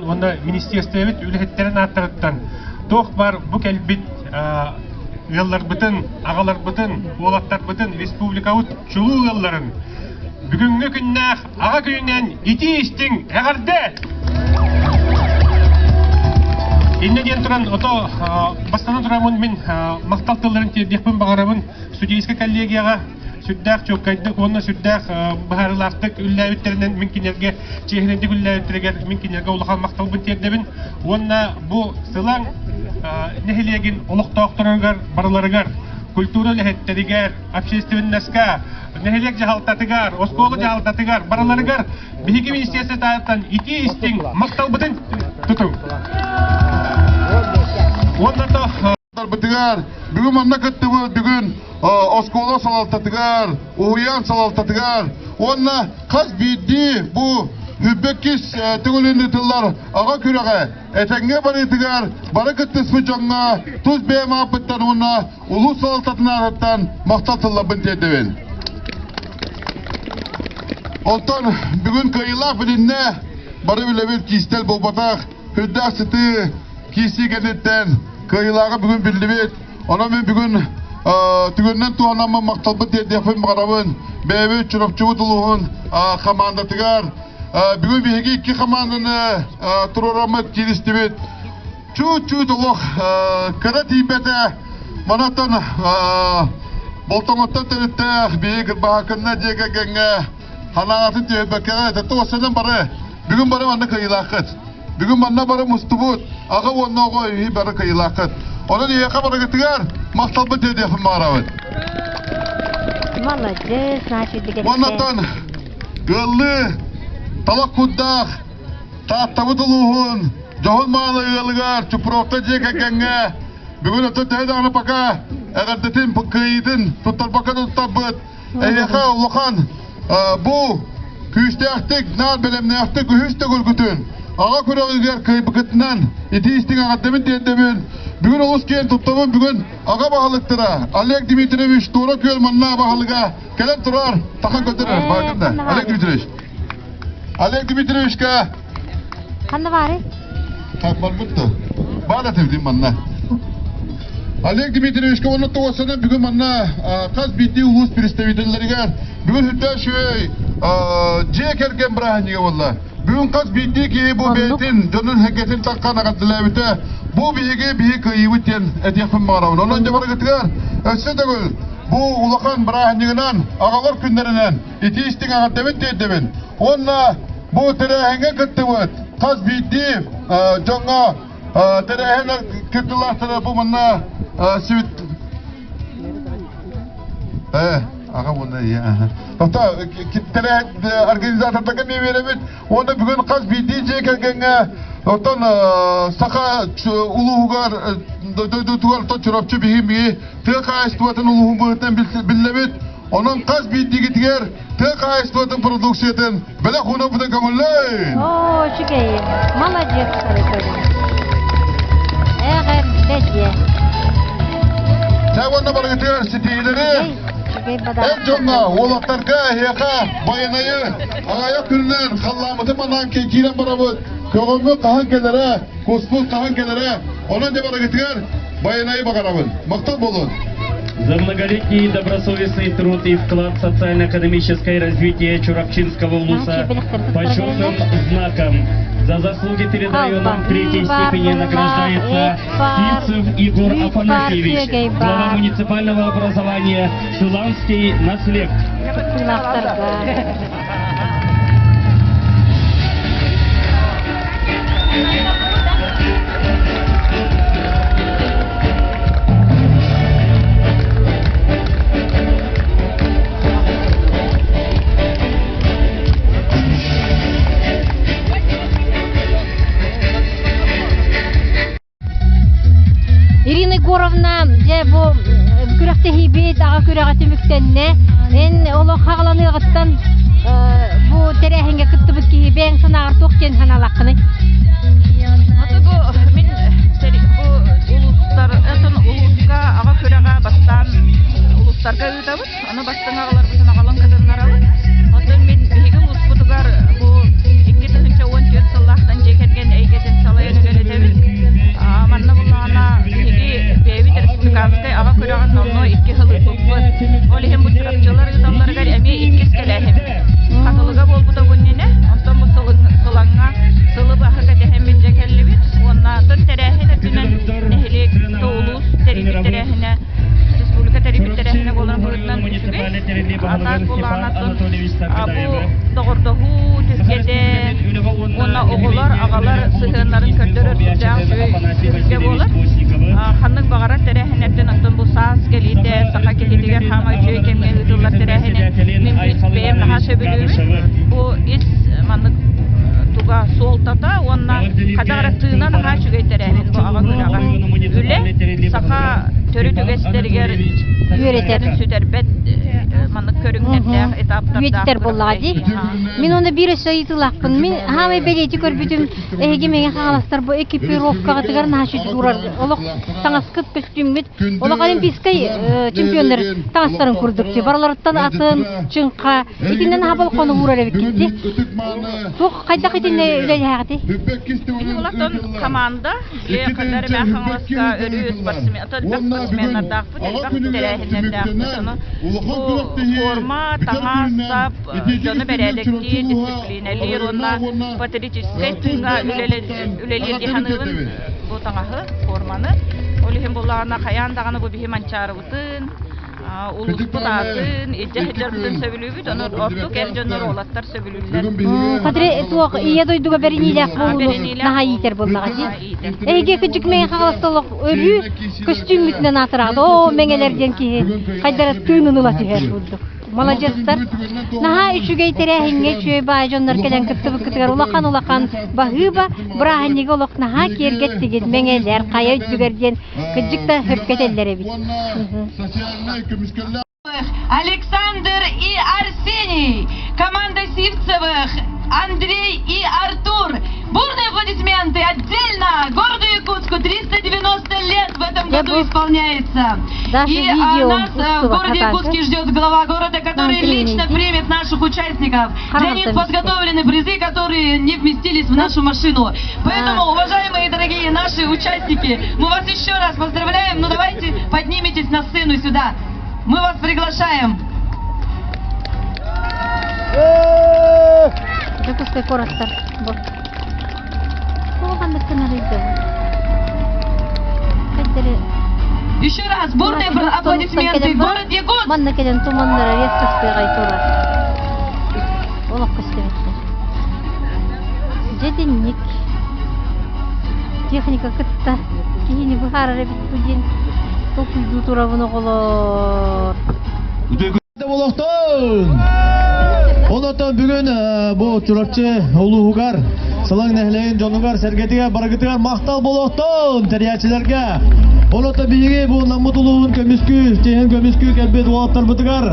Уонна министиэристибэбит үлэһиттэрин ааттарыттан туох баар бу кэлбит ыалларбытын, аҕаларбытын, уолаттарбытын, республикабыт чулуу ыалларын бүгүҥҥү күннээх Аҕа күнүнэн итии-истиҥ эҕэрдэ! Иннэ диэн туран, ото бастатан тураммын мин махтал тылларын тиэрдиэхпин баҕарабын судейскай коллегияҕа сүрдээх чуолкайдык уонна сүрдээх быһаарыылаахтык үллээбиттэринэн мин кинилэргэ чиэһинэйдик үллээбиттэригэр мин кинилэргэ улахан махталбын тиэрдэбин уонна бу Сылаҥ нэһилиэгин олохтоохторугар барыларыгар культура үлэһиттэригэр общественноска нэһилиэк дьаһалтатыгар, оскуола дьаһалтатыгар, барыларыгар биһиги министерствотыттан итии-истиҥ махталбытын тутуҥ. Уонна Бытыгар, бүгүн манна кыттыбыт бүгүн оскуола салалтатыгар, уһуйаан салалтатыгар уонна хас биирдии бу Үрбэккис төгүлүн ыытыллар аҕа күрэҕэ этэҥҥэ барыытыгар бары кыттыспыт дьоҥҥо тус бэйэм ааппыттан уонна улуус салалтатын аатыттан махтал тылларбын тиэрдэбин. Оттон бүгүн кыайыылаах билиннэ, бары билэбит кистэл буолбатах, үрдээх сытыы киирсии кэнниттэн кыайыылааҕы бүгүн биллибит. Онон мин бүгүн түгэнинэн туһанаммын махталбын тиэрдиэхпин баҕарабын. Бэйэбит Чурапчыбыт улууһун хамаандатыгар бүгүн биһиги икки хамаанданы туруораммыт кииристибит. Чуут-чуут олох кыра тиийбэтэ. Манаттан Болтоҥоттон төрүттээх биһиги Кырбаһаакынна дьиэ кэргэҥҥэ ханаҕатын түһэрбэккэҕэ это бары бүгүн бары манна кыайыылааххыт. Бүгүн манна бары мустубут аҕа уонна оҕо үһү бары кыайыылааххыт. Онон эйиэхэ барыгытыгар махталбыт тиэрдиэхпин баҕарабын. Молодец, значит, Уоннаттан ыаллыы талах курдаах Тааттабыт улууһун дьоһун маалы ыалыгар Чупровка дьиэ кэргэҥҥэ бүгүн өттө төһө даҕаны пока эҕэрдэтин кыайыытын туттарбакка туттарбыт эһиэхэ улахан бу күүстээхтик наар бэлэмнээхтик үһүс төгүлгүтүн аҕа күрэҕигэр кыайбыкытынан итии истиҥ эҕэрдэбин тиэрдэбин бүгүн олус киэн туттабын бүгүн аҕа баһылыктара Олег Дмитриевич Туора Күөл манна баһылыга кэлэн турар тахан көтөрөр Олег Дмитриевич Олег Дмитриевичка. Ханна баары? Так барбыт да. Баар этим манна. Олег Дмитриевичка уонна тоҕосаны бүгүн манна хас биирдии улуус представителлэригэр бүгүн үрдээх үчүгэй дьиэ кэргэн бырааһынньыга буолла. Бүгүн хас биирдии киһи бу бэйэтин дьонун сэргэтин таххан эҕэрдэлээбитэ бу биһиги биһи кыайыыбыт диэн этиэхпин баҕарабын. Онон дьэ барыгытыгар өссө төгүл бу улахан бырааһынньыгынан аҕалар күннэринэн итии истиҥ эҕэрдэбин тиэрдэбин уонна бу тэрээһиҥҥэ кыттыбыт хас биирдии дьоҥҥо тэрээһин кыттыылаахтара бу манна сибит аҕа уонна ийэ Ото тэрээһин организатордарга эмиэ биэрэбит уонна бүгүн хас биирдии дьиэ кэргэҥҥэ оттон саха улууһугар дойдутугар Чурапчы биһи тыа хаһаайыстыбатын улууһун быһыытынан биллэбит Онон хас биирдиигитигэр тыа хаһаайыстыбатын продукциятын бэлэх уунаппытын көҥүллээн! Оо, үчүгэй. Молодец, Эҕэрдэ диэ. Чэ уонна барыгытыгар ситиһиилэри эр дьоҥҥо, уолаттарга, эһиэхэ байанайы аҕыйах күнүнэн халлааммытын манаан киирэн барабыт. Көҕөммүт хаһан кэлэрэ, куспут хаһан кэлэрэ, онон дьэ барыгытыгар Байанайы баҕарабын. Махтал буолун! За многолетний добросовестный труд и вклад в социально-экономическое развитие Чурапчинского улуса почетным знаком за заслуги перед районом третьей степени награждается Сивцев Егор Афанасьевич, глава муниципального образования Сыланский наслег. Ирина Егоровна, дьэ бу күрэхтэһиибит аҕа күрэҕэ түмүктэннэ. Эн олох хаҕаланыаҕыттан бу тэрээһиҥҥэ кыттыбыт киһи бэйэҥ санааҕар туох диэн санаалааххыный? Аты бу мин бу улуустар атын улууска аҕа күрэҕэ бастаан улуустарга ыытабыт. Аны бастыҥ аҕаларбытын аҕалан кытыннарабыт. Оттон мин биһиги улууспут Бу доҕордоһуу түһүлгэтэ уонна оҕолор, аҕалар сыһыаннарын көрдөрөр сүрдээх үчүгэй түһүлгэ буолар. Ханнык баҕарар тэрээһиннэртэн оттон бу саас кэлиитэ саха киһитигэр хаамай үчүгэй кэмҥэ ыытыллар тэрээһини мин бэйэм наһаа сөбүлүүбүн. Бу ис маннык туга суолтата уонна хайдах эрэ тыына наһаа үчүгэй тэрээһин бу аҕа күрэҕэ. Үлэ саха төрүт үгэстэригэр үөрэтэр сүтэрбэт маннык көрүҥнэрдээх этаптардаах Үйэтитэр буоллаҕа дии. Мин оны биир өссө ыйытыылаахпын. Мин хаамай бэлиэти көрбүтүм эһиги мэҥэ хаҥаластар бу экипировкаҕытыгар наһаа уурар олох таҥаскыт көстүүмҥүт олох олимпийскай чемпионнар таҥастарын курдук ти барыларыттан атын чыҥха итиннэн наһаа болхону уурар эбиккит ти туох хайдах итиннэ үлэлэһэҕитий Улатан команда ханна эрэ Хаҥаласка өрүү спортсмен элбэх спортсменнардаахпыт, элбэх тэрээһиннэрдээхпит. Ону бу форма, таҥас, сап дьону бэрээдэктиир, дисциплинэлиир уонна патриотическай тыыҥҥа үлэлиир дии саныыбын бу таҥаһы, форманы. Ол иһин буоллаҕына хайаан даҕаны бу биһи Манчаарыбытын, улууспут аатын илдьэ сылдьарбытын сөбүлүүбүт. Ону ордук эр дьоннор, уолаттар сөбүлүүллэр. Хатыры туох ийэ дойдуга бэриниилээх буолууну наһаа иитэр буоллаҕа дии. Эһиги кыдьык мэҥэ хаҥаластолох өрүү көстүүммүтүнэн аатыраҕыт. Оо, мэҥэлэр диэн киһи хайдара тыынын ыла түһэр курдук. Маладьыастар. Наһаа үчүгэй тэрээһиҥҥэ үчүгэй баай дьоннор кэлэн кыттыбыккытыгар улахан-улахан баһыыба бырааһынньыгы олох наһаа киэргэттигит мэҥэлэр хайа үрдүгэр диэн кырдьык да сөпкө этэллэр эбит. Александр и Арсений, команда Сивцевых, Андрей и Артур. Бурные аплодисменты отдельно городу Якутску 390 лет в этом году исполняется. Даже И видео нас в городе Якутске ждет глава города, который лично примет наших участников. Для них подготовлены призы, которые не вместились в нашу машину. Поэтому, уважаемые дорогие наши участники, мы вас еще раз поздравляем. Ну давайте поднимитесь на сцену сюда. Мы вас приглашаем. Дьокуускай куораттар бу. Ханнык гынарый Еще раз бурные аплодисменты. Город Якутск! Манна кэлэн туманнара редкостыгай турар. Олох көстүбэттэр. Дьэ Техника кытта киһини быһаарар эбит бу диэн толкуйдуу турабын оҕолор. Олохтон! Онотон бүгүн бу Чурапчы улууһугар Сылаҥ нэһилиэгин дьонугар сэргэтигэр барыгытыгар махтал болуохтун тэрийээччилэргэ. Онотон биһиги бу Наммыт улууһун көмүскүү, чиэһин көмүскүү кэлбит уолаттарбытыгар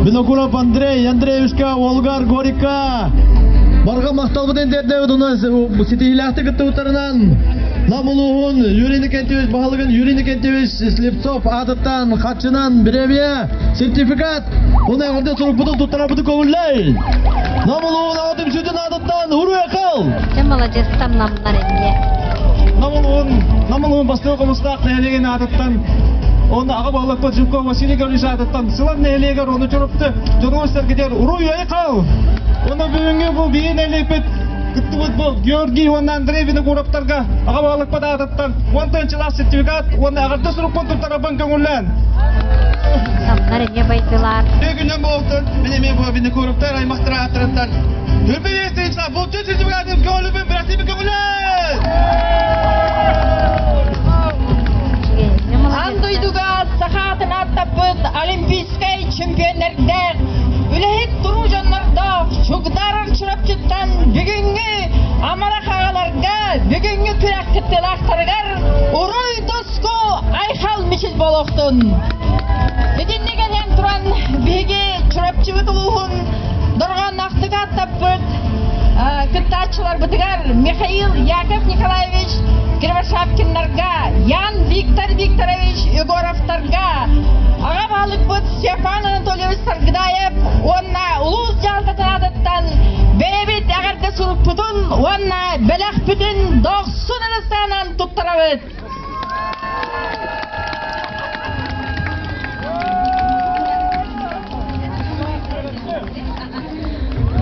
Винокуров Андрей Андреевичка, уолугар Горикка барҕа махталбытын тиэрдэбит уна ситиһиилээхтик кыттыбыттарынан Нам улууһун Юрий Никентьевич баһылыгын Юрий Никентьевич Слепцов аатыттан харчынан бириэмийэ сертификат уна эҕэрдэ сурукпутун туттарарбытын көҥүллэй! Нам улууһун аҕа түмсүүтүн аатыттан уруй-айхал! Дьэ маладьыастар намнар эмиэ. Нам улууһун Нам улууһун бастакы хомустаах нэһилиэгин аатыттан уонна аҕа баһылыкпыт Жирков Василий Гаврилович аатыттан Сылан нэһилиэгэр уонна Чурапчы дьонугар-сэргэтигэр уруй-айхал! Уонна бүгүҥҥү бу биир нэһилиэкпит кыттыбыт бу Георгий уонна Андрей Винокуровтарга аҕа баһылыкпыт аатыттан уон тыһыынчалаах сертификат уонна эҕэрдэ сурукпун туттарарбын көҥүллээн. Намнар эмиэ байдылар. Күнүн буолтун, мин эмиэ бу Винокуровтар аймахтара ааттарыттан Үрбү тыһыынчалаах булчут сертификатын көҥүлүбүн бирасыыбын көҥүллээн! Аан дойдуга саха атын ааттаппыт олимпийскай чемпионнардаах, үлэһит туруу дьоннордоох Чугдарар Чурапчыттан бүгүҥҥү амарах аҕаларга, бүгүҥҥү күрэх кыттыылаахтарыгар уруй туску айхал мичил буолуохтун! Итинник этэн туран биһиги Чурапчыбыт улууһун дорҕоонноохтук ааттаппыт кыттааччыларбытыгар Михаил Яков Николаевич Кривошапкиннарга, Ян Виктор Викторович Егоровтарга, аҕа баһылыкпыт Степан Анатольевич Саргыдаев уонна улуус дьаһалтатын аатыттан бэйэбит эҕэрдэ сурукпутун уонна бэлэхпитин дохсун ырысаанан туттарабыт.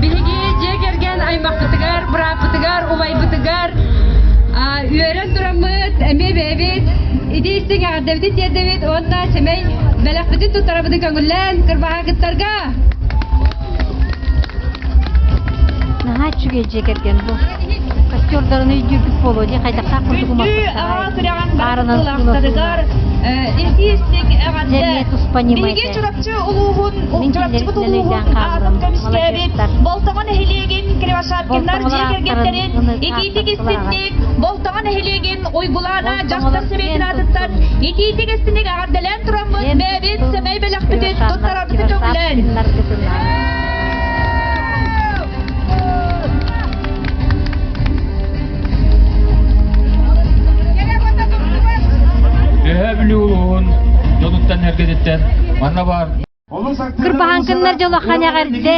Биһиги дьиэ кэргэн аймахпытыгар, бырааппытыгар, убайбытыгар үөрэн тураммыт, эмиэ бэйэбит ити истиҥ эҕэрдэбитин тиэрдэбит уонна сэмэй бэлэхпитин туттарабытын көҥүллээн кырбаһаакыттарга! Үчүгэй дьиэ кэргэн бу. Костердарын өйдүүрбүт буолуо дии хайдахтаах курдук Күндү аҕа күрэҕин бары итии-истиҥ эҕэрдэ. Биһиги Чурапчы улууһун, Чурапчыбыт улууһун аатын көмүскээбит Болтоҥо нэһилиэгин Кривошапкиннар дьиэ кэргэттэрин итиитик истинник Болтоҥо нэһилиэгин Уйгулаана дьахтар сэбиэтин аатыттан итиитик истинник эҕэрдэлээн тураммыт бэйэбит сэмэй бэлэхпитин туттарарбытын көҥүлээн. Үөһээ Бүлүү улууһун дьонуттан эргэтиттэн манна баар Кырбаһаҥкыннар дьолохан эҕэрдэ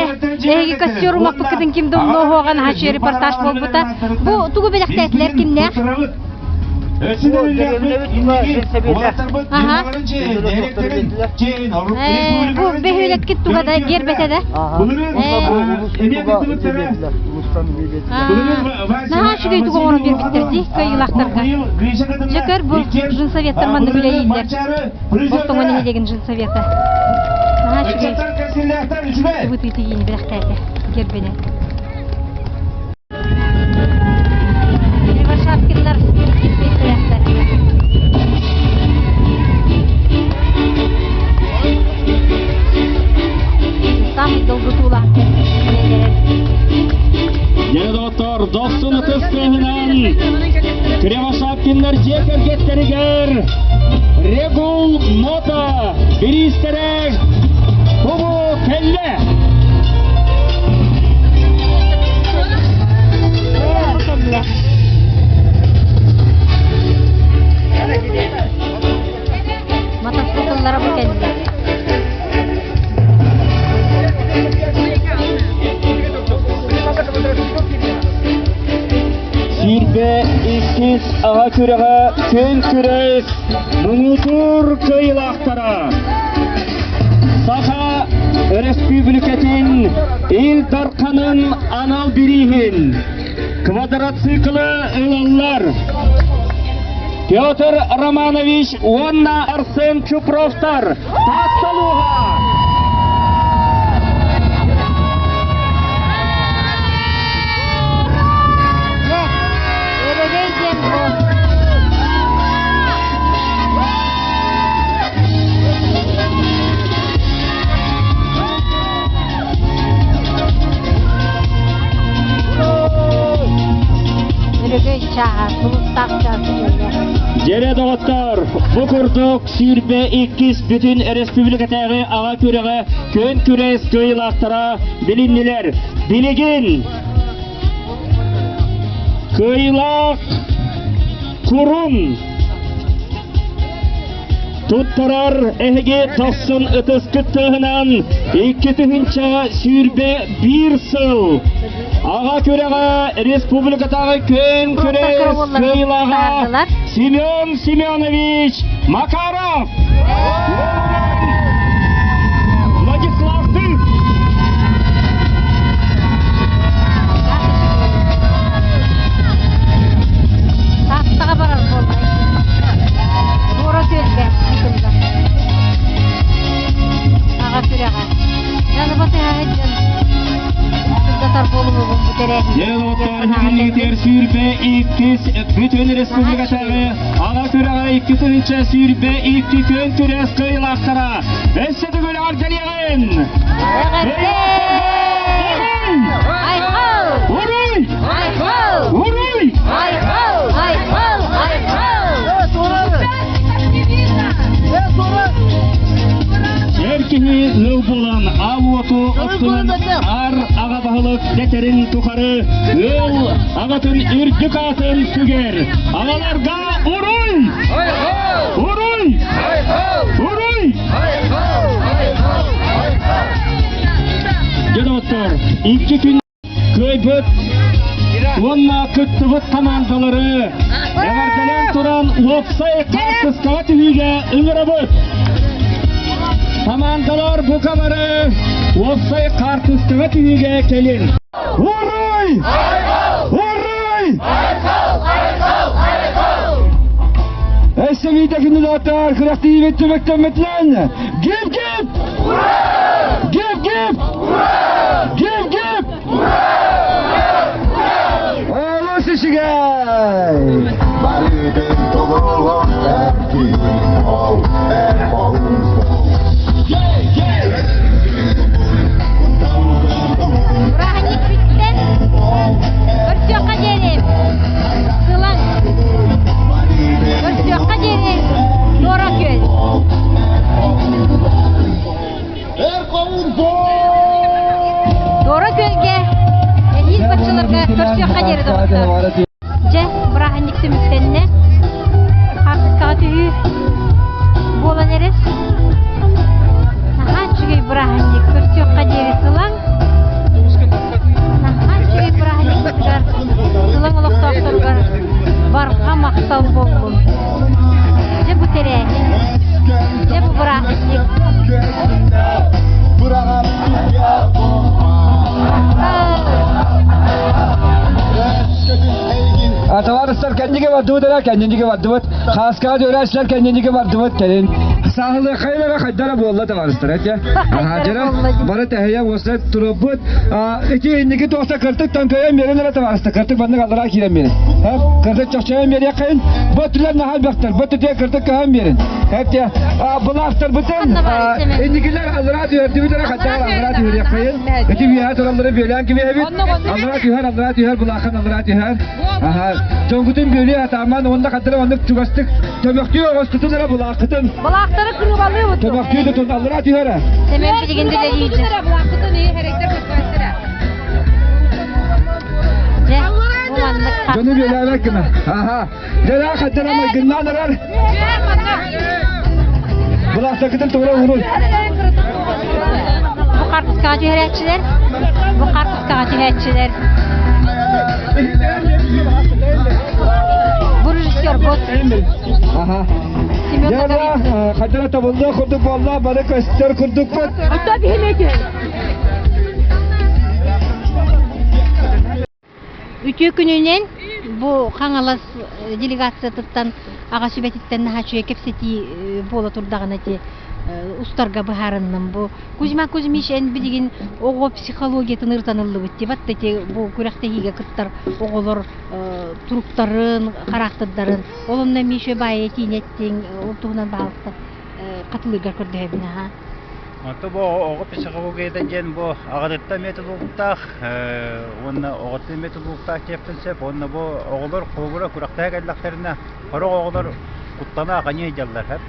эһиги костер умаппыккытын ким да умнуоһуоҕа наһаа репортаж буолбута. Бу тугу бэлэхтээтилэр кимнээх? Бу бөһүөлэккит туга да гербэтэ да? Наһаа үчүгэй тугу оҥорон биэрбиттэр дии кыайыылаахтарга. Дьэ көр бу женсоветтар маннык үлэлииллэр. Болтоҥо нэһилиэгин женсовета. Наһаа үчүгэй ыбытыы бэлэхтээтэ гербэнэн. Кривошапкиннар Самый долгутуулаах Дьэ, доҕоттор, дохсун ытыс тыаһынан Кривошапкиннар дьиэ кэргэттэригэр Регул Мото бириистэрэ кубу кэллэ! Мотоцикллара бу кэллэ. Сүүрбэ иккис аҕа күрэҕэ күөн күрэс муҥутуур кыайыылаахтара Саха Өрөспүүбүлүкэтин Ил Дарханын анал бирииһин квадроциклы ылаллар Петр Романович уонна Арсен Чупровтар Таатталууга! Өрөгөй диэн Өрөгөй чааһа, сулустаах чаас үүннэ. Дьэрэ доҕоттор, бу курдук 22 бүтүн республикатааҕы аҕа күрэҕэ күөн күрэс кыайыылаахтара билиннилэр. Билигин Кыайыылаах курун туттарар эһиги тохсун ытыскыт тыаһынан 2021 сыл аҕа күрэҕэ республикатааҕы күөн күрэс кыайыылааҕа Семен Семенович Макаров! Владислав Тых! Тааттаҕа барар буолла. Туора түөлбэ ыытыллар. Аҕа күрэҕэ. Дьону батыһа сылдьан сырдатар буолуҥугун бу тэрээһин. Дьэ, сүүрбэ иккис бүтүн республикатааҕы Аҕа күрэҕэ 2022 күөн күрэс кыайыылаахтара өссө төгүл эҕэрдэлиэҕин! Эҕэрдэ! Айхал! Уруй! Айхал! Уруй! Айхал! Айхал! Айхал! Эр киһи ыал буолан аал уоту оттунан ар аҕа баһылык дэтэрин тухары ыал аҕатын үрдүк аатын сүгэр. Аҕаларга уруй! Уруй! Уруй! Дьэ доҕоттор, икки күн кыайбыт уонна кыттыбыт хамаандалары эҕэрдэлээн туран уопсай хаартыскаҕа түһүүгэ ыҥырабыт. Хамаандалар бука бары уопсай хаартыскаҕа түһүүгэ кэлин. Уруй! Уруй! Өссө биирдэ күнү күрэхтиибит түмүктэммитинэн гип-гип! Гип-гип! Гип-гип! Дьэ, бырааһынньык түмүктэннэ. Хаартыскаҕа түһүү буолан эрэр. Наһаа үчүгэй бырааһынньык. Көрсүөххэ диэри сылаҥ. Наһаа үчүгэй бырааһынньыкпытыгар Сылаҥ олохтоохторугар барҕа махтал буоллун. Дьэ бу тэрээһин, дьэ бу бырааһынньык. Товарыстар кэннигэ бардыбыт эрэ, кэннигэ бардыбыт. Хааскаҕа дөрөөччүлэр кэннигэ бардыбыт кэлин. Сааһылыаххайын эрэ хайдара буолла товарыстар этэ. Аха бары тэһийэ уоса турабыт. Ити инники туохта кыртык таҥкайан биэрэн эрэ товарыстар кыртык баннык аллараа киирэн биэрин. Кыртык чохчойон биэриэххэйин. Бу өттүлэр наһаа элбэхтэр. Бу өттүтүгэр кыртык көһөн биэрин. Эпте былаахтарбытын инникилэр аллараа түһэрдибит эрэ хайдах аллараа түһэриэххэйин. Ити үөһэ тураллары бүөлээн кибиһэбит. Аллараа түһэр, аллараа түһэр, былааххан аллараа түһэр. Аха. Дьоҥгутун бүөлүү атааман уонна хаттара оннук чугастык төмөхтүү оҕостутун эрэ былааххытын. Былаахтары кырыыбалыы Төмөхтүү тутун аллараа түһэрэ. Сэмэн билигин дэлэлиир. Былааххытын ии хэрэктэр көстөөттөрө. Дьэ, бу маннык Дьону бүөлээбэт гына. Аха. Дьэ, хаттара майгыннаан эрэр. Былаахтаргытын тугура уурун. Бу хартыскаҕа түһэрээччилэр, бу хартыскаҕа түһээччилэр. Бу режиссер бот. Аха. Дьэ, хадара табыллыа курдук буолла, бары көстөр курдукпут. Отто биһилети. Үтүө күнүнэн бу Хаҥалас делегациятыттан аҕа сүбэтиттэн наһаа үчүгэй кэпсэтии буола турдаҕына ити устарга быһаарынным. Бу Кузьма Кузьмич эн билигин оҕо психологиятын ырытаныллыбыт дии бат ити бу күрэхтэһиигэ кыттар оҕолор туруктарын, хараахтырдарын. Ол онно эмиэ үчүгэй баайы этиини эттиҥ, ол туһунан баһаалыста хатылыыргар көрдөһөбүн аһа. Онто бу оҕо психологията диэн бу аҕатыттан эмиэ тутулуктаах уонна оҕоттон эмиэ тутулуктаах диэхпин сөп. Уонна бу оҕолор холобура күрэхтэһэ кэллэхтэринэ сорох оҕолор куттана аҕаныы сылдьаллар сөп.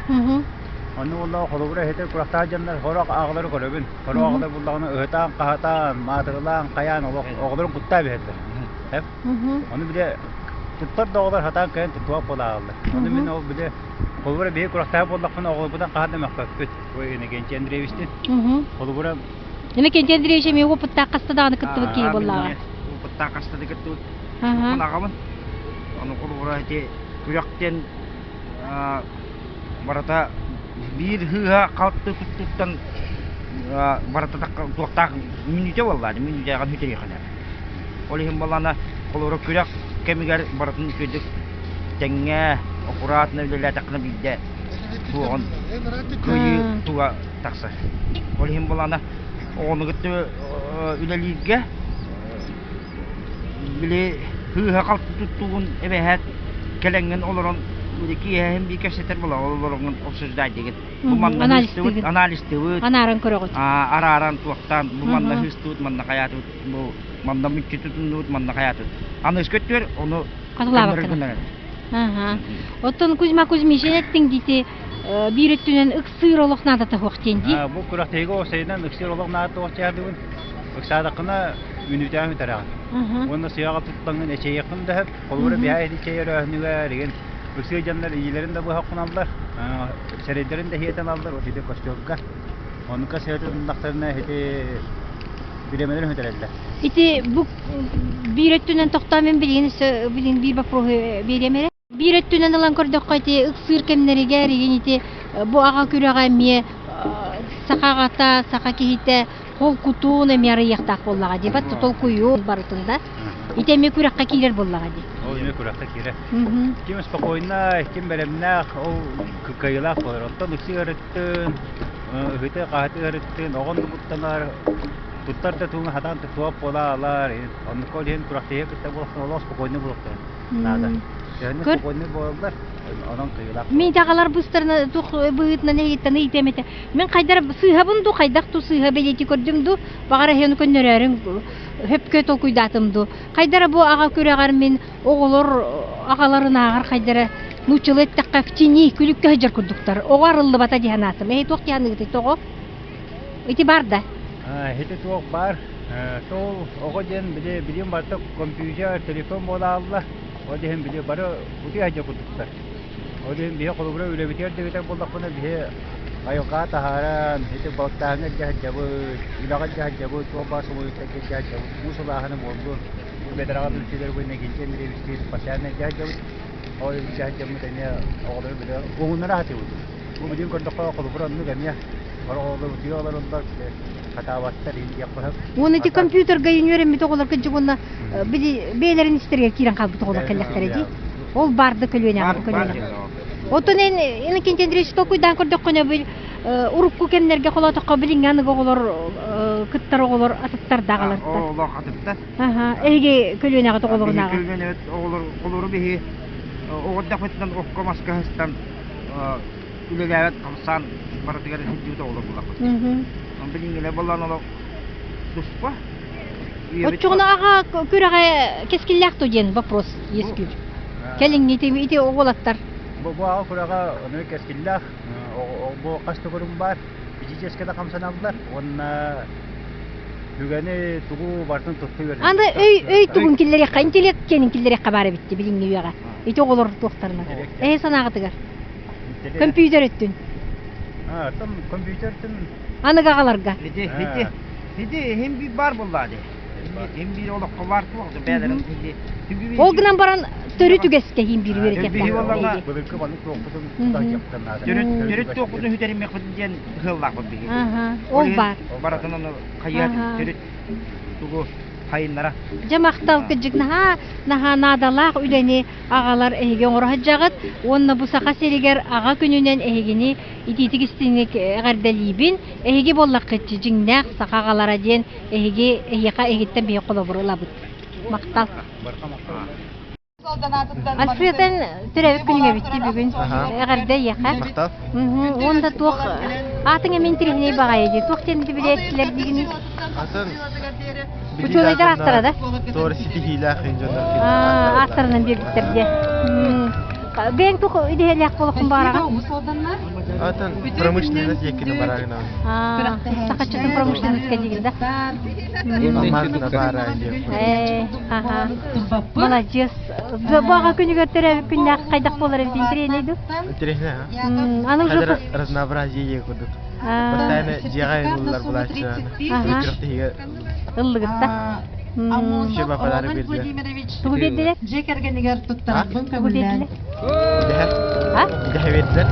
Онно уонна холобура иһитэ күрэхтээх дьоннор сорох аҕалары көрөбүн. Сорох аҕалар буллаҕына ыһытаан-хаһытаан, маатырылаан, хайаан олох оҕолорун куттаа биһэллэр. Сөп. Ону бile туттар да оҕолор сатаан кыайан туттубат буолааллар. Ону мин ол бile холобура биһиги күрэхтээх буоллахпына оҕолорбутун хаһан да мөхпөппүт. Иннокентий Андреевичтин. Холобура Иннокентий Андреевич эмиэ опыттаах хаста даҕаны кыттыбыт киһи буоллаҕа. Опыттаах хаста да кыттыбыт. Мин аҕабын. Ону холобура ити күрэхтэн барыта биир хыыһа халты туттуттан барыта туохтаах мүнүүтэ буоллаа мүнүүтэҕин бүтүрүөххэ Ол иһин буоллаҕына холобура күрэх кэмигэр барытын үчүгэйдик тэҥҥэ аккуратно үлэлээтэххинэ биирдэ суоҕун кыайыы туга тахсар. Ол иһин буоллаҕына оҕону кытта үлэлииргэ били сыыһа-халты туттуугун эбэһээт кэлэҥҥин олорон киэһэһин биир кэпсэтэр буолар олороҥҥун обсуждать диигин. Бу манна ыыстыбыт, анализтыыбыт. Анааран көрөҕүт. Арааран туохтаан бу манна ыыстыбыт, манна хайаатыбыт, бу манна мүччү тутуннубут, манна хайаатыбыт. Аныгыскы өттүгэр ону Хатылаабаккын. Аха. Оттон Кузьма Кузьмич эттиҥ дии биир өттүнэн ыксыыр олох наадата суох диэн дии. Бу күрэхтэһиигэ уопсайынан ыксыыр олох наадата суох дьаһадыбын. Ыксаатаххына мүнүүтээн бүтэрэҕин. Уонна сыаҕа туттаҥҥын эчэйиэххин да сөп. Холобура биһээ ити чэй өрөөһүнүгэр игин ыксыыр дьоннор илиилэрин да быһаххыналлар, сирэйдэрин да иһиэтэн аллар, вот ити костюмка. Оннука сыа тутуннахтарына ити бириэмэлэрин бүтэрэллэр. Ити бу биир өттүнэн тохтоо мин билигин өссө билигин биир боппуруоһу биэриэм эрэ. Биир өттүнэн ылан көрдөххө ити ыксыыр кэмнэригэр игин ити бу аҕа күрэҕэ эмиэ саха аҕата, саха киһитэ холкутун эмиэ арыйыахтаах буоллаҕа дии. Бат толкуйу барытын да. Ити эмиэ күрэххэ киирэр буоллаҕа дии. Ол эмиэ күрэххэ киирэр. Ким спокойно, ким бэлэмнээх, ол кыайыылаах буолар. Оттон ыксыы ыарыттын, ыһыты-хаһыты ыарыттын, оҕон куттанар, туттар да тууҥа хатаан туттуох буолаалар. Оннукка ол иһин күрэхтэһиигэ кытта буолахтан олох спокойно буолуохтара наада. Төһөннө спокойно буолаллар, онон кыайыылаах. Мин таҕалар быстарына тух быһыытынан эһигиттэн ыйытыам этэ. Мин хайдар сыыһабын дуу, хайдах ту сыыһа бэлиэтии көрдүм дуу, баҕар эһиэни көннөрөөрүҥ хөпкө толкуйдаатым дуу. Хайдара бу аҕа күрэҕэр мин оҕолор аҕаларынааҕар хайдара нууччалыы эттэххэ в тени күлүккэ сылдьар курдуктар. Оҕо арыллыбата дии санаатым. Эһи туох дии саныыгытый тоҕо? Ити бар да. Ити туох бар. Сол оҕо диэн били билим барыта компьютер, телефон буолаалла. Ол иһин били бары утуйа сылдьар курдуктар. Ол иһин биһи холобура үлэбитигэр дэгитэр буоллахпына биһи айылҕаҕа таһааран, ити балыктааһыҥҥа илдьэ сылдьабыт, үлэҕэ илдьэ сылдьабыт, туох баар субуйуттарга илдьэ сылдьабыт, муус ылааһына буоллун, бу бэдэрэҕэ түмсүүлэр бу Иннокентий Андреевичтыын постоянно илдьэ сылдьабыт. Ол илдьэ сылдьаммыт эмиэ оҕолору били уһуннара сатыыбыт. Бу билигин көрдөххө холобура оннук эмиэ бары оҕолор утуйа олороллор, хатаабаттар иһин диэх быһап. Уонна ити компьютерга үөрэммит оҕолор кырдьык уонна били бэйэлэрин истэригэр киирэн хаалбыт оҕолор кэллэхтэрэ дии. Ол баар да көлүөнэҕэ көлүөнэ. Оттон эн Иннокентий Андреевич толкуйдаан көрдөххүнэ бил урукку кэмнэргэ холоотоххо билиҥҥи аныгы оҕолор кыттар оҕолор атыттар даҕаларта. Олох атыттар. Аха, эһиги көлүөнэҕит оҕолорунааҕа. Көлүөнэбит оҕолор олору биһи оҕордохпутунан окко маска сыстан үлэлээбэт хамсаан барытыгар сылдьыбыт оҕолор булаппыт. Билиҥҥилэр боллоон олох туспа. Оччоҕуна аҕа күрэҕэ кэскиллээх дуо диэн вопрос үөскүүр. Кэлиҥҥи ити, ити уолаттар. Бу, бу аҕа күрэҕэ ону кэскиллээх. Бу хас төгүрүм баар. Физически да хамсаналлар уонна түгэни тугу барытын тутта үөрэнэр. Аны өй өй тугун киллэриэххэ, интеллект диэнин киллэриэххэ баар эбит билиҥҥи үйэҕэ. Ити оҕолор туохтарынан. Эһи санааҕытыгар. Компьютер өттүн. А, там компьютер өттүн. Аныгы аҕаларга. Ити, ити, ити иһин биир баар буоллаа дии. Иһин биир олоххо баар туох да бэйэлэрин ити. Ол гынан баран төрүт үгэскэ иһин биир үөрэтиэхтээх. Былыргы маннык туохпутун Төрүт төрүт туохпутун сүтэримиэхпит диэн ыһыаллаахпыт биһиги. Ол баар. Барытын ону хайыат төрүт тугу хайыннара. Дьэ махтал кыдьык наһаа наһаа наадалаах үлэни аҕалар эһиги оҥоро сылдьаҕыт уонна бу Саха сиригэр аҕа күнүнэн эһигини итиитик истиҥник эҕэрдэлиибин. Эһиги буоллаххыт дьиҥнээх саха аҕалара диэн эһиги эһиэхэ эһигиттэн биһиги холобур ылабыт. Махтал. Альфреден төрөөбүт күнүҥ эбит дии бүгүн. Эҕэрдэ эйиэхэ. Махтал. Уонна туох аатыҥ эмиэ интириэһинэй баҕайы дии. Туох диэн билээччилэр диигиний? Атын Учуонайдар ааттара да? Туора ситиһиилээх дьоннор Ааттарынан биэрбиттэр дии. Бэйэҥ туох идэһэлээх буолуоххун баҕараҕын? Атын промышленность диэккини бараагына. Сахаччытын промышленностька диигин да? Алмазна баара Ээ, аха. Маладьыас. Бу аҕа күнүгэр төрөөбүт күннээх хайдах буолар эбит интэриэһинэй дуу? Интересно, а? Аны уже Разнообразие курдук. Постоянно дьиэҕэ ыллар булааччы. Күрэхтэһиигэ ыллыгытта. Еще подарок бердилер. Тугу биэрдилэр? Дьиэ кэргэнигэр туттарарбын Тугу биэрдилэр? Идэһэ. А? Идэһэ биэрдилэр.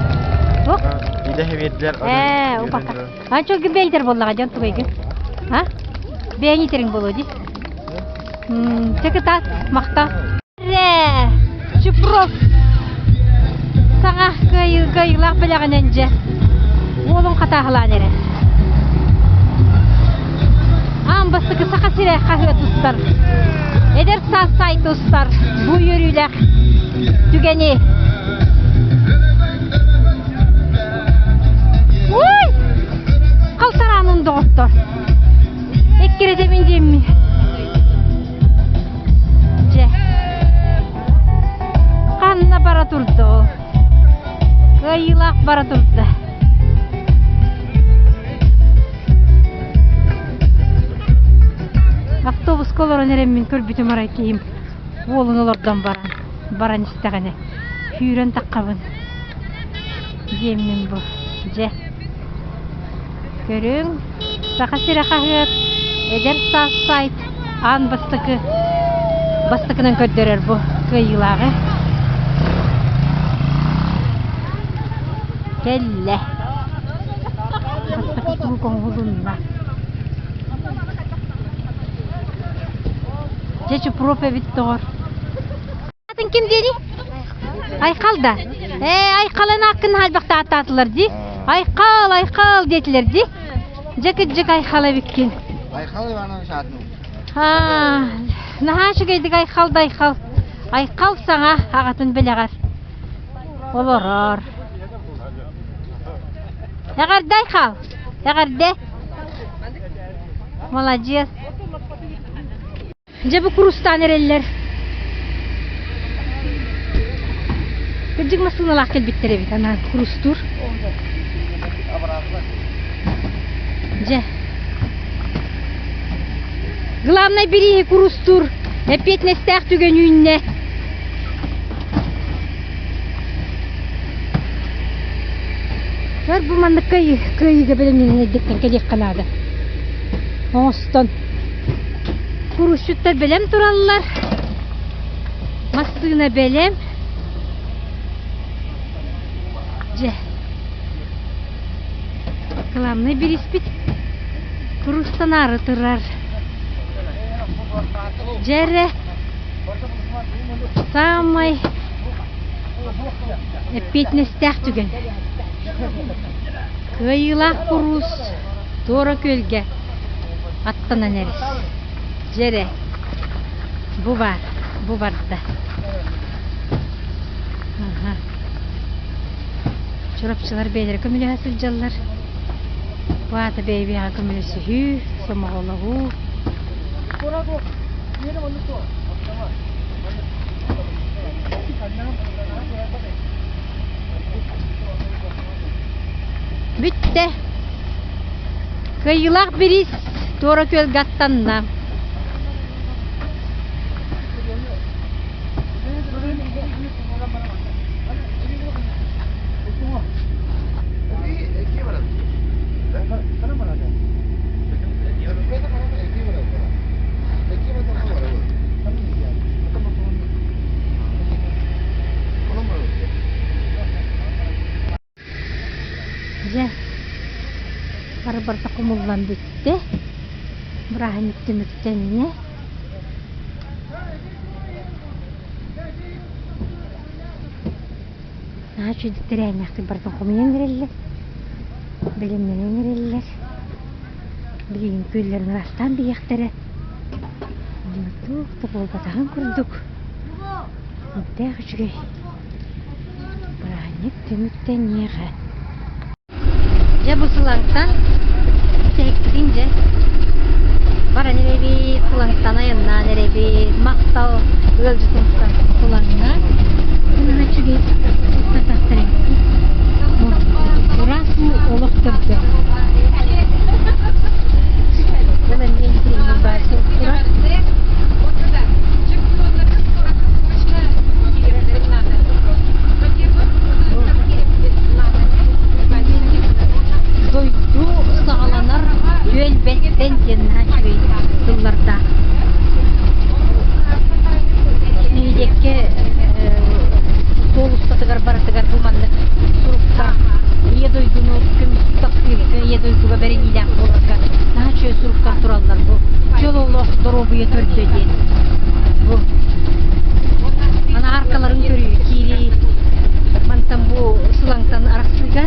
Туох? Идэһэ биэрдилэр. Ээ, упака. Анча бэйдер буоллаҕа дьон тугайгын. А? Бэйэҥ итэриҥ буолуо дии. Чэ кытаат, махтал. Рэ, Чупров саҥа кыайыы кыайыылаах бэлэҕинэн дьэ уолун хатааһылаан эрэ. Аан бастакы Саха сирэ хаһыат устар, эдэр саас сайт устар бу үөрүүлээх түгэни Уй! Халтараанын доҕоттор. Эккирэтэбин диэммин. Дьэ. Ханна бара турда ол? Кыайыылаах бара турда. Автобуска олорон эрэммин көрбүтүм арай киһим уолун олордон баран, баран истэҕинэ сүүрэн таххабын диэммин бу. Дьэ. Көрүҥ, Саха сирэ хаһыат Эдэр саас сайт аан бастакы бастакынан көрдөрөр бу кыайыылааҕы. Кэллэ. Бастакы куруук оҥоһулунна. Дьэ Чупров эбит доҕор. Атын ким диэний? Айхал да. Ээ, Айхалын ааккын хаалбахта ааттаатылар дии. Айхал, Айхал диэтилэр дии. Дьэ кырдьык Айхал эбиккин. Айхал Иванович аатын. Аа, наһаа үчүгэйдик Айхал да Айхал. Айхал саҥа аҕатын бэлэҕэр олорор. Эҕэрдэ Айхал! Эҕэрдэ! Маладьыас! Дьэ бу курустаан эрэллэр. Кырдьык массыыналаах кэлбиттэр эбит анаан курустуур. Дьэ. Главнай бирииһи курустуур эппиэтинэстээх түгэн үүннэ. Өр бу маннык кыайыыга бэлэмнэнэн эрдэттэн кэлиэххэ наада. Оҥостон. Курусчуттар бэлэм тураллар. Массыына бэлэм. Дьэ. Главный бириспит курустанаары турар. Дьэ эрэ саамай эппиэтинэстээх түгэн. Кыайыылаах куруус Туора Күөлгэ аттанан эрэр. Дьэ эрэ, бу баар, бу барда. Аха. Чурапчылар бэйэлэрэ көмөлөһө сылдьаллар. Бу аата бэйэ-бэйэҕэ көмөлөсүһүү, сомоҕолоһуу. Бүттэ. Кыайыылаах бириис Туора Күөлгэ аттанна. Дьэ, бары барыта хомуллан бүттэ. Бырааһынньык түмүктэннэ. Наһаа үчүгэйдик тэрээһиннээхтик барытын хомуйан эрэллэр, бэлэмнэнэн эрэллэр. Билигин күөллэрин ыраастаан биһиэхтэрэ. Уонна туох да буолбатаҕын курдук сүрдээх үчүгэй бырааһынньык түмүктэниэҕэ. Дьэ бу Сылаҥтан бүтэһикпитин дьэ баран эрэбит, Сылаҥтан айаннаан эрэбит, махтал ыалдьытымсах Сылаҥҥа. Наһаа үчүгэй атахтар эбит. Ыраас уу олох төрдө. Ол эмиэ интриги баар сурук турар. Дойду саҕаланар түөлбэттэн диэн наһаа үчүгэй тыллардаах. Нэһилиэккэ суол устатыгар барытыгар бу маннык суруктар Ийэ дойдуну көмүс таптыырга, Ийэ дойдуга бэриниилээх буоларга наһаа үчүгэй суруктар тураллар бу. Чөл олох доруобуйа төрдө диэн. Бу аны аркаларын көрүү киирии мантан бу Сылаҥтан арахсыыга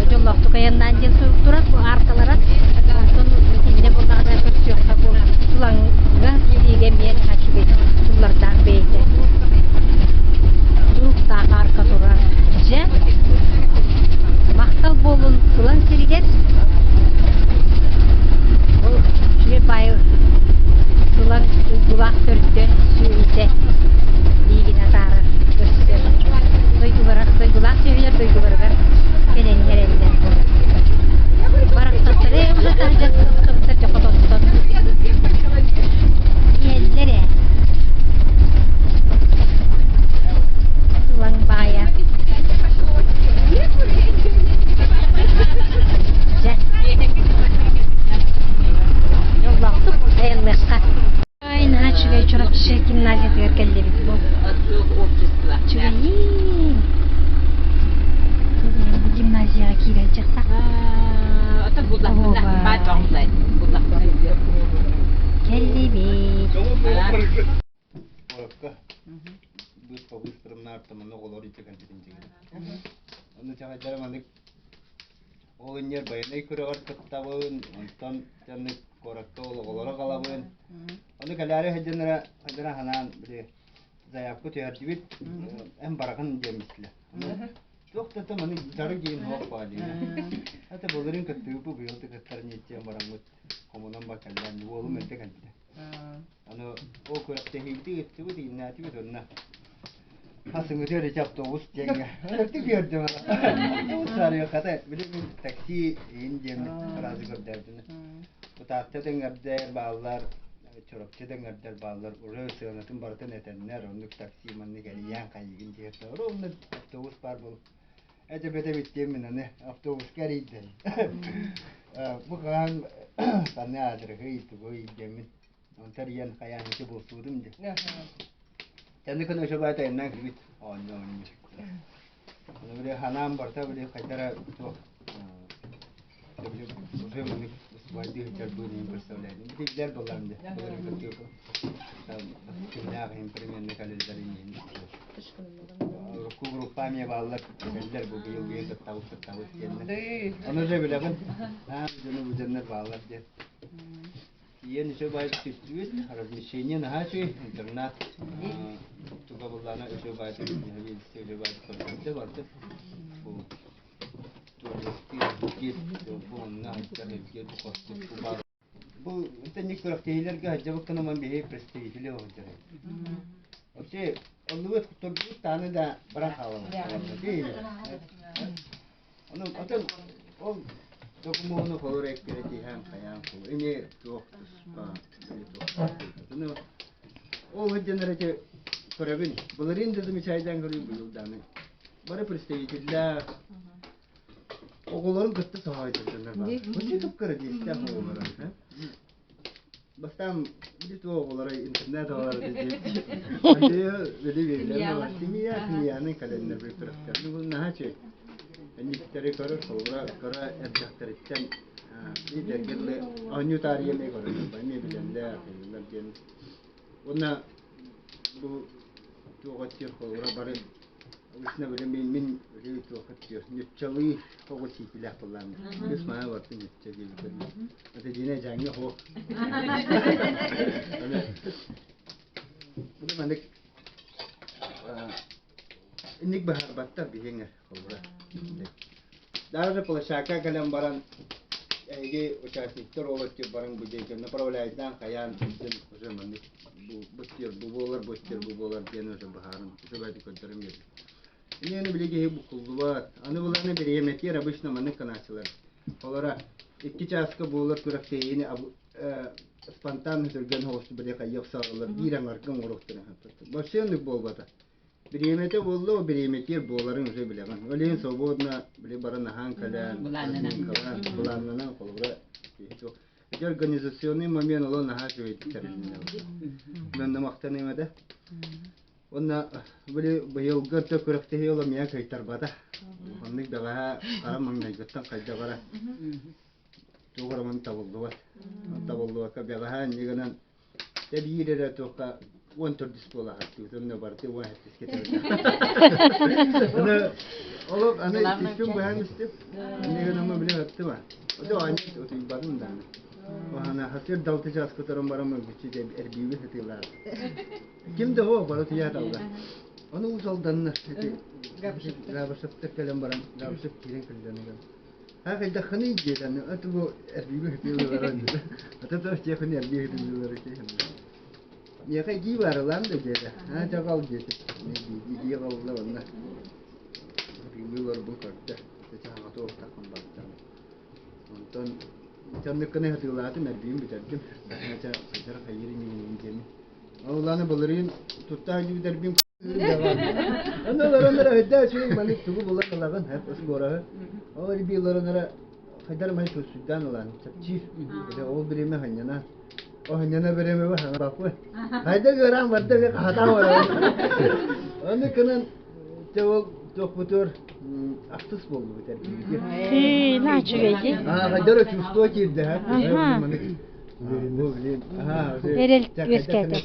дьоллоохтук айаннаан диэн сурук турар бу аркалара. Онтон итиннэ буоллаҕына көрсүөххэ бу Сылаҥга киириигэ эмиэ наһаа үчүгэй тыллардаах бэйэтэ. Туруктаах арка турар. Дьэ, махтал буолун Сылаҥ сиригэр. Ол үчүгэй баайы Сылаҥ уйгулаах төрдө сүөһүтэ биһигини атаарар көрсөр. Дойдулара, дойдулаах сүөһүлэр дойдуларыгар кэлэн эрэллэр. Барахсаттары уже таһдьа тахсыбыттар дьэ хотонтон. Иһэллэр ээ. Сылаҥ баайа. Дьэ. Дьоллоохтук айанныахха. Ай, наһаа үчүгэй Чурапчы гимназиятыгар кэллибит бу. Үчүгэйиин. Бу гимназияҕа киирэн чахтах. Кэллибит. Ол инньэр байанай күрэҕэр кыттабын, онтон дьоннук куоракка оҕолору аҕалабын. Ону кэлээри сылдьаннара сылдьара санаан били заявка түһэрдибит, эн бараҕын диэммиттилэр. Туох да там аны дьарык диэн суох баа диэн. Это былырыын кыттыыбыт, быйыл да кыттар диэн бараммыт хомунан ба кэллээн уолум эрдэ кэлбитэ. Аны ол күрэхтэһиибитин ыыттыбыт, ииннээтибит онно Хасыҥҥытыгар ити автобус диэҥҥэ өлөртүк үөрдүм. Автобус саарыаххата били мин такси иин диэммит араазы көрдөөбүтүнэ. Кутаахта тэҥҥэрдэр бааллар. Чурапчы да эҥэрдэр бааллар, уже сыанатын барытын этэннэр, оннук такси маннык эрийээн хайыгын диэхтэр. Ровно автобус баар буол. Эдэ бэдэ биттиэм мин аны автобуска эрийдим. Бу хаан ханна аадырыһый тугуй диэммин онтон эрийэн хайаан ити булсубутум дии. Тэнни күн өсө баай тайымнаан кэлбит оонньуу оонньуу. Били ханаан барыта били хайдара туох уже маннык выступайдыы сылдьар быын представляю. Битиглэр болларым де. Там кимнээх иһин примерно кэлэллэрин иһин. Урукку группа эмиэ бааллар, кэллэр бу быйыл быйыл кыттабыт кыттабыт диэннэр. Ону же билэҕин, аа дьону бу дьоннор бааллар диэн. Тиийэн үчүгэй түстүбүт, размещение наһаа үчүгэй, интернат туга буллаана үчүгэй үчүгэй көрдөрдө барды. Бу Бу итинник күрэхтэһиилэргэ сылдьыбыккын ыман биһи представители сылдьар. Вообще оннубут турбут тааны да баран хаалабыт. Ону отон ол докумуону холор эккирэтиһэн хайаан холор ини туох туспа туох. Ону ол сылдьаннар эти көрөбүн. Былырыын да замечайдаан көрүү быйыл дааны. Бары представителлээх оҕолорун кытта соһоойдордоннор баар. Бу кып-кыра диэстээх оҕолоро. Бастаан били туох оҕолоро интернет оҕолоро диэччи. Андрея били биэллэр семья семьяны кэлэннэр бүттүрөхтөр. Бу наһаа үчүгэй. Энниктэри көрөр, холобура кыра эрдэхтэриттэн биирдэргэ оонньуу таарыйа эмиэ көрөллөр, эмиэ билэллэр, хайыыллар диэн. Уонна бу туох өттүр холобура бары обычно били мин били туох өттүр ньуччалыы оҕо сиитилээх буоллаам. Кыс маа барты ньучча диэбитэр. Это дьине дьаҥҥа хоох. Бу маннык инник быһаарбаттар биһиҥэ холобура. Даже площадка кэлэн баран эһиги участниктар ол өттүр баран бу диэки направляйдаан хайаан сылдьан уже маннык бу бу бу буолар бу бу буолар диэн уже быһааран үчүгэйдик көрдөрөн биэрдим. Инньэ били киһи буккуллубат. Аны буланы бириэмэтигэр обычно маннык канааччылар. Олора икки чааска буолар күрэхтэһиини спонтанно түргэн соҕустук били хайыах саҕалар биир аҥарга оҥоруохтарын Вообще оннук буолбата. Бириэмэтэ буолла, бириэмэтигэр буоларын уже билэҕин. Ол иһин свободно били баран аһаан кэлэн, былааннанан, холобура, киһи туох. Ити организационный момент олох наһаа үчүгэйдик тэрилиннэ. Мен махтаныам этэ. Уонна били быйылгы өттө күрэхтэһии ол эмиэ кыайтарбата. Оннук бэҕэһээ хара маҥнайгыттан хайдах эрэ туох эрэ маны табыллыбат. Табыллыбакка бэҕэһээ инньэ гынан Дьэ биир эрэ туохха 14 буола хаттыбыт, онно барыты 17-кэ Аны олох аны иккиспин быһан истим. Инньэ гынан били хаттыма. Ото ани утуйбатым дааны. Охана хасыр далты час которым барам өлгүччү эрбииби сытыылаат. Ким да о бары туйааталла. Ону усалданна. Габышептер кэлэн баран Габышев киирэн кэллэнигэн. Хайдаххыный диэтэ, аты бу эрбииби хытыылалара ата то техни эрбии хытыылалара Миэхэ итии баарылаан да диэтэ. Аа чаҕал диэтэ. Итии ҕалла онно. Хытыылыыларбын көрдө. Чаҕата уохтахпын барда. Онтон чанныкканы хатыылаатым, эрбиим бүтэрдим. Ча хайдара хайыр инигин диэми. Ол аны былырыын тутта бүтэрбим Аны олороннор өйдөө үчүгэй маннык тугу булан ылаҕын хэп оскуораһы. Ол эрби олороннор хайдар май суйдаан ылан чэпчиир. Ол бириэмэ ханньана. О ханньана бириэмэ ба хана баппы. Хайда ыараан барда бе хатаан барар. Аны кынан те ол туохпутур ахсыс боллубут эрбиибитир. Ээ, наһаа үчүгэй Аа, хайдар чувство киирдэ ха. Маннык Эрэл үөскээтэ.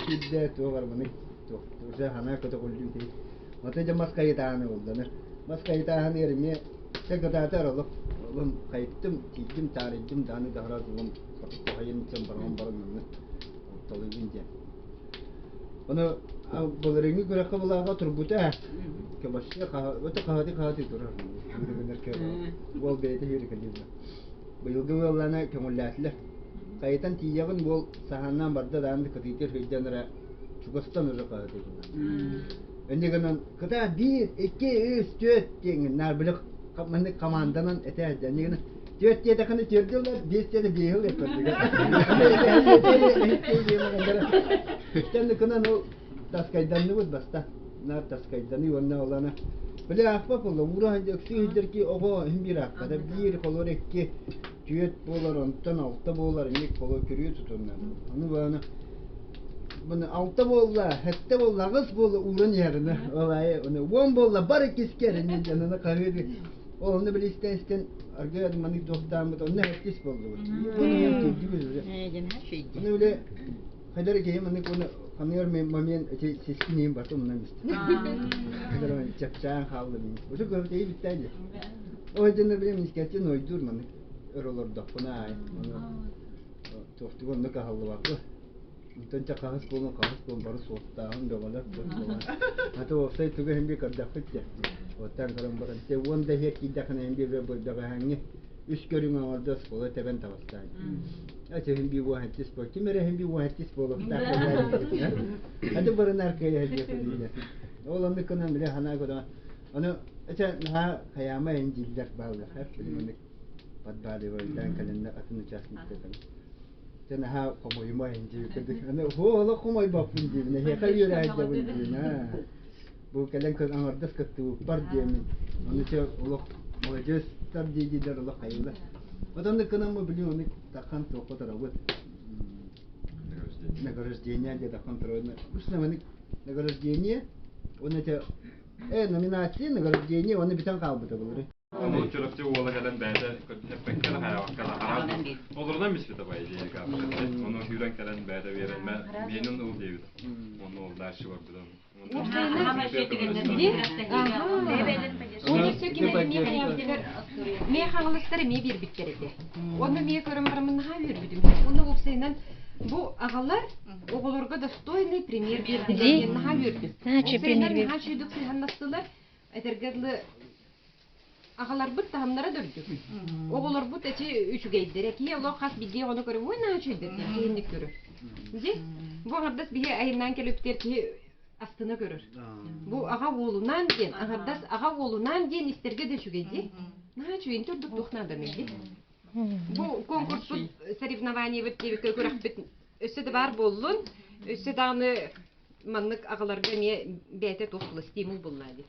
Киирдэ туох арманы уже хана көтөҕүллүү киһи. Ото дьэ мас хайытааны булланы. Мас хайытааһын эримиэ те кытаатар олох олом хайыттым, тиийдим, таарыйдым дааны даһара улам кохайын чам баран баран манны толуйбун диэн. Ону былырыҥҥы күрэххэ булааҕа турбута кебаще өтө хаһаты хаһаты турар. Уол бэйэтэ үөрэ Быйылгы ыаллаана көҥүллээтилэр. Хайытан тиийэҕин буол саһааннаан барда даҕаны кытыытыгар сылдьан эрэ чугастан уже хаһытыытынан. Инньэ гынан кытаа биир, икки, үс, түөрт диэҥҥин наар били маннык команданан этээт инньэ гынан. Түөрт диэтэххинэ түөрдү ылар, биэс диэтэ биэһи ылар көрдүгэ. Тэнникынан ол таскайданныбыт баста. Наар таскайданыы уонна олана. Били аахпа буолла, уура өксүү иһдэрки оҕо иһин биир аахпата. Биир холор икки түөрт буолар, онтон алта буолар, эмиэ холор күрүө тутунна. Ону баана Бұны алта буолла, сэттэ буолла, аҕыс буолла ууран иһэринэ. Ол аайы уон буолла, бар иккискэ эрэ дьаныны хаһыыр. Ол онно били истэн истэн аргыар маннык туохтааммыт онно хэттис буоллубут. Оны били хайдар киһи маннык оны ханыгар момент эти сискинейин барта умнан истим. Хайдар чапчаан хаалла мин. Ото көрбүт эйи бүттэйди. Ол дьоннор били мискэтин ойдуур маннык өр олордохпуна аай. Оны туохтугу оннук аһаллыбакка. Онтон чэ хаһыс буолун хаһыс буолун бары суоттааһын бөҕөлөр буолан. Аты уопсай тугу иһин бии көрдөхпүт дьэ. Оттон көрөн баран те уон да иһиэр киирдэххинэ иһин бии бөҕөһөҥҥө үс көрүҥ оҥордо оскуола тэбэн таҕыстаан. Ача иһин бии уоһаттис буол. Ким эрэ иһин бии уоһаттис буолуохтаах Аты барынар кыайа диэхэ Ол оннук гынан бile ханаа көтөҕө. Ону ача наһаа хайаама иһин дииллэр бааллар. Билим подбадривайдаан кэлэннэр атын участниктар Дьэ наһаа хомойума иһин диэбиккэ аны һуох олох хомойбоппун диибин эһиэхэ үөрэ диибин аа бу кэлэн көр аҥардас кыттыбыппар диэмин ону чэ олох маладьыастар дии-диилэр олох хайыылар отоннук гынан бу билим ону таххан туохха турабыт награждение диэ таххан турабыт устна награждение уонна чэ э номинация награждение уонна бүтэн хаалбыта былыры Ону Чурапчы уола кэлэн бэйэтэ эппэккэ да хайаабакка да араас олорунан биспитэ бай диэки Ону сүүрэн кэлэн бэйэтэ биэрэн миэнин ыл диэбит. Онно ол дальше барбыта. Мэ хаҥаластар эмиэ биэрбиттэр этэ. Онно эмиэ көрөн бараммын наһаа үөрбүтүм. Онно уопсайынан бу аҕалар оҕолорго достойный пример биэрдилэр диэн наһаа үөрдүм. Уопсайынан наһаа үчүгэйдик сыһыаннастылар. Этэргэ дылы Аҕаларбыт таһымнара да үрдүк. Оҕолорбут эчи үчүгэйдэрэ. Киһи олох хас биирдии оҕону көрөр, ой наһаа үчүгэйдэр диэн киһинник көрөр. Дьи, бу аҥардас биһи айаннаан кэлиптэр киһи астына көрөр. Бу аҕа уолунаан диэн, аҥардас аҕа уолунаан диэн истэргэ да үчүгэй дии. Наһаа үчүгэй, инти ордук туох наадамый дии. Бу конкурспут, соревнованиебыт диэбиккэ күрэхпит өссө да баар буоллун, өссө даҕаны маннык аҕаларга эмиэ бэйэтэ туох була стимул буллаа дии.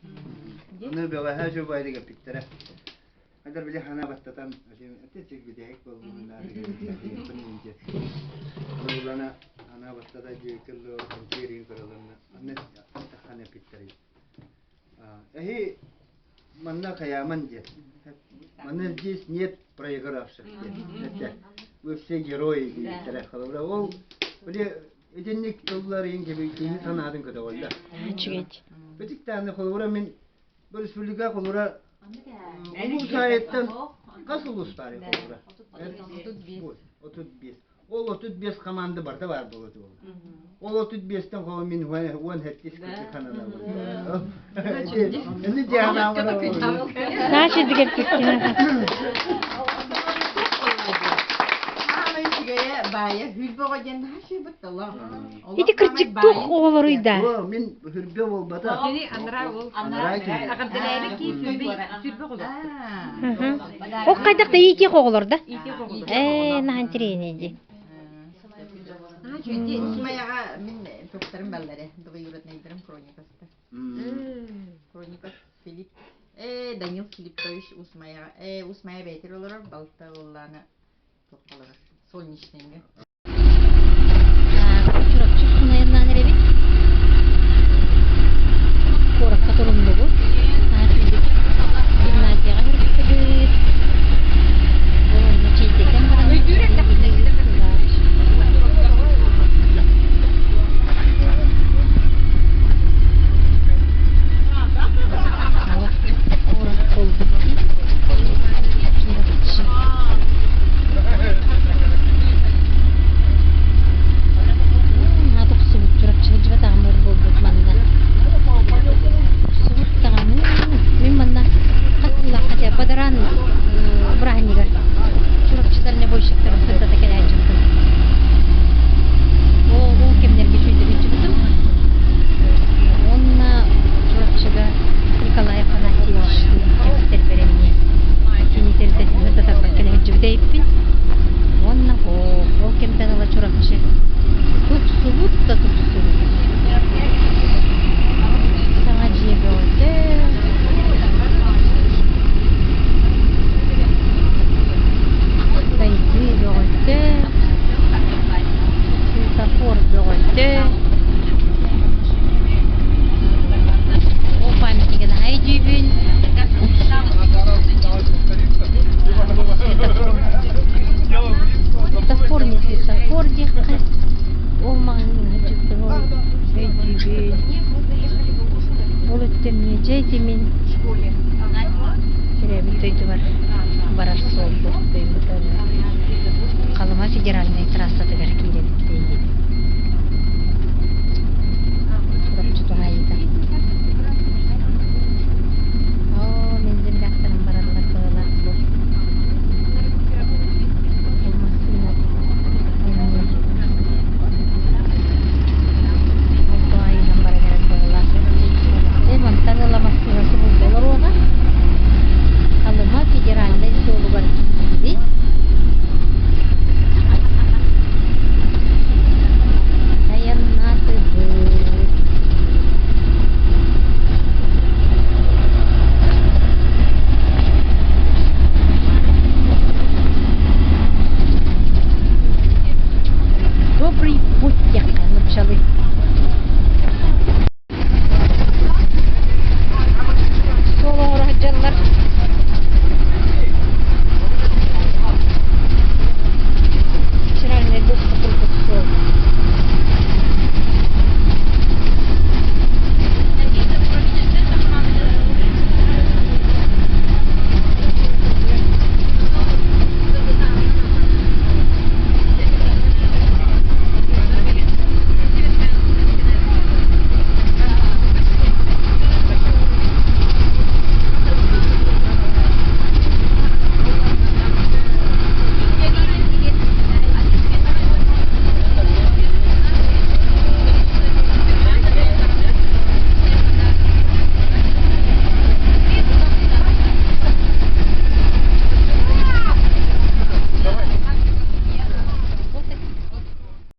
Аны бэҕэһээ Дьобайдык эппиттэрэ. Айдар били хана баттатан ити бүтэһик буоллун Аны ана баттата дьиэкил киирин көрөлөннө аны таххан эппиттэрий. Эһи манна хаяман диэн. Манна здесь нет проигравших диэн. Вы все герои диэбиттэрэ. Ол били Итинник тыллар иин киһи санаатын көтөҕөллөр. Үчүгэй. Битиктээнэ холобура мин бу республика холобура улуус аайыттан хас улуус баарый холобура? 35. Ол 35 команда барыта баар буолуо этэ Ол 35-тэн холобура мин 17 кырдьык хананабын. Эни Значит, дигэр Ити кырдьык туох оҕолоруй да? Мин хүрбэ буолбата. Ол хайдах да иитиэх оҕолор да? Ээ, наһаа интэриэһинэй дии. Усмаяҕа мин туохтарым баллары, двоюроднайдарым хроникастар. Хроникас Филипп, Данил Филиппович Усмаяҕа, Усмая бэйэтигэр олорор, балта уоллаана туохха олорор, Солнечныйга. Чурапчы устун эрэбит. Куоракка туруннубут. Гимназияҕа кыргыттыбыт. Онно чэйдэтэн баран Куорат буолбут дии. Чурапчы. ситимин.